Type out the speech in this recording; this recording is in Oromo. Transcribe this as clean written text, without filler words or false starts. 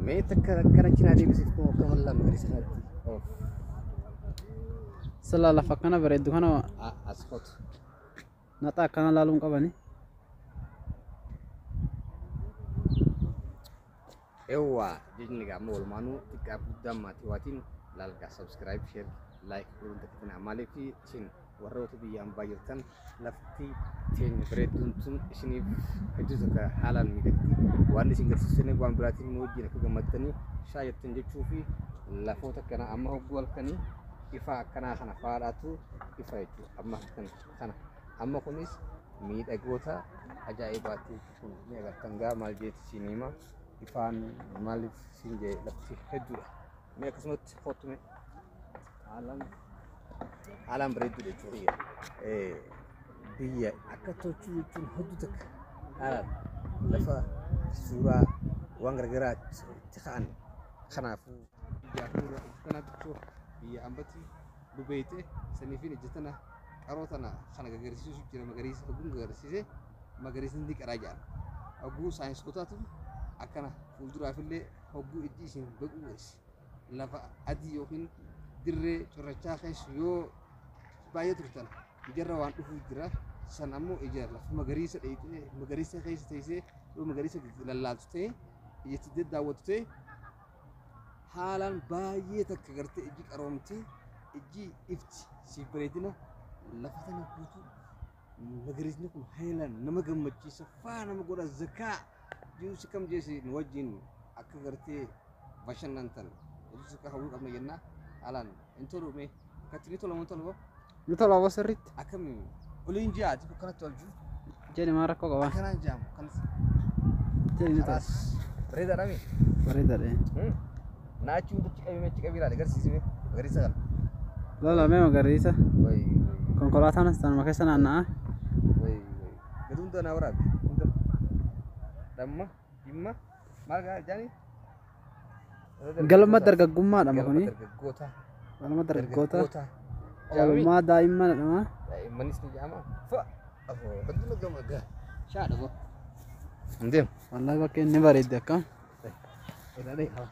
Mee takka akkana cinaa deebisiif kun akka mallaa magariisa kanatti. Of. Silaa lafa akkana bareeddu kana As kotu. Naxa akkana laaluu hin qabani. Ewwa jechni egaa amma walumaanuu xiqqaaf guddaan maatii waatiin laalgaa subscribe share like godhuun takkitina maaliif isin warroota biyya ambaa jirtan lafti teenya bareedduun tun isiniif hedduu takka haalaan miidhagdi waan isin garsiisanii waan biraatiin nu wajjin akka gammaddanii shaa jettan jechuu fi lafoota akkana amma hogguu halkanii ifa akkanaa kana faadhaatu ifa jechuudha amma halkan kana amma kunis miidhagoota ajaa'ibaati jechuun ni agartan gaa maal jeeti siin hima ifaan maaliif siin jee lafti hedduudha mee akkasumatti kottu mee haalaan haalaan bareedduudha jechuudha biyya akka tolchuu jechuun hedduu takka haalaan lafa suuraa waan garagaraa itti ka'an kanaafuu biyya hafuura kanaatti biyya ambatti lubeeyte saniifin ija tana qaroo tana kana gagarsiisu jira magariisa hogguu gagarsiise magariisni ni qaraa jedhan hogguu saayinsootaatu akkana fuulduraafillee hogguu ijji isin baquu geesse lafa adii yookiin dirree cirrachaa keessa yoo baay'ee turtan ijarra waan dhufuu jira san ammoo ija lafa magariisa dheeyxee magariisa keessa teessee yoo magariisa lallaaltu ta'e ijatti daddaawwattu ta'e haalaan baay'ee takka gartee ijji qaroomtee ijji ifti siif bareedina lafa tana guutuu magariisni kun haalaan nama gammachiisa faa nama godha zakaa jiru si kam jeesi nu wajjin akka gartee bashannantan hedduu takka hawwii qabna jennaa haalaan hin tolu mee akkatti ni tola moo hin tolu Ni tola aboo sirriitti. Akkami oliin ji'aati akkanatti ol jiru Jedhi maal rakkoo qaba? akkanaan jaamu akkanatti Jedhi ni tola. kalaas bareedaadha mi Bareedaadha. Naa achi hundatti qabime achi qabii ilaali agarsiisime magariisa kana. Lala mee magariisa. Wayi wayi Konkolaataan tanuma keessa naanna'a. wayi wayi. Gadi hunda naa waraabi hunda. Damma jimma maal gaa jaani? Galma dargaggummaadha Galma kuni. dargaggoota. Galma dargaggoota. Dargaggoota. Oolmaa daa'imman jedhama. Daa'immanis ni jedhama. Fa. Afoo hedduu gama gaa. Shaadha boo. Hin deemu. Wallahi bakki inni bareeddi akkam. Ilaalee haa.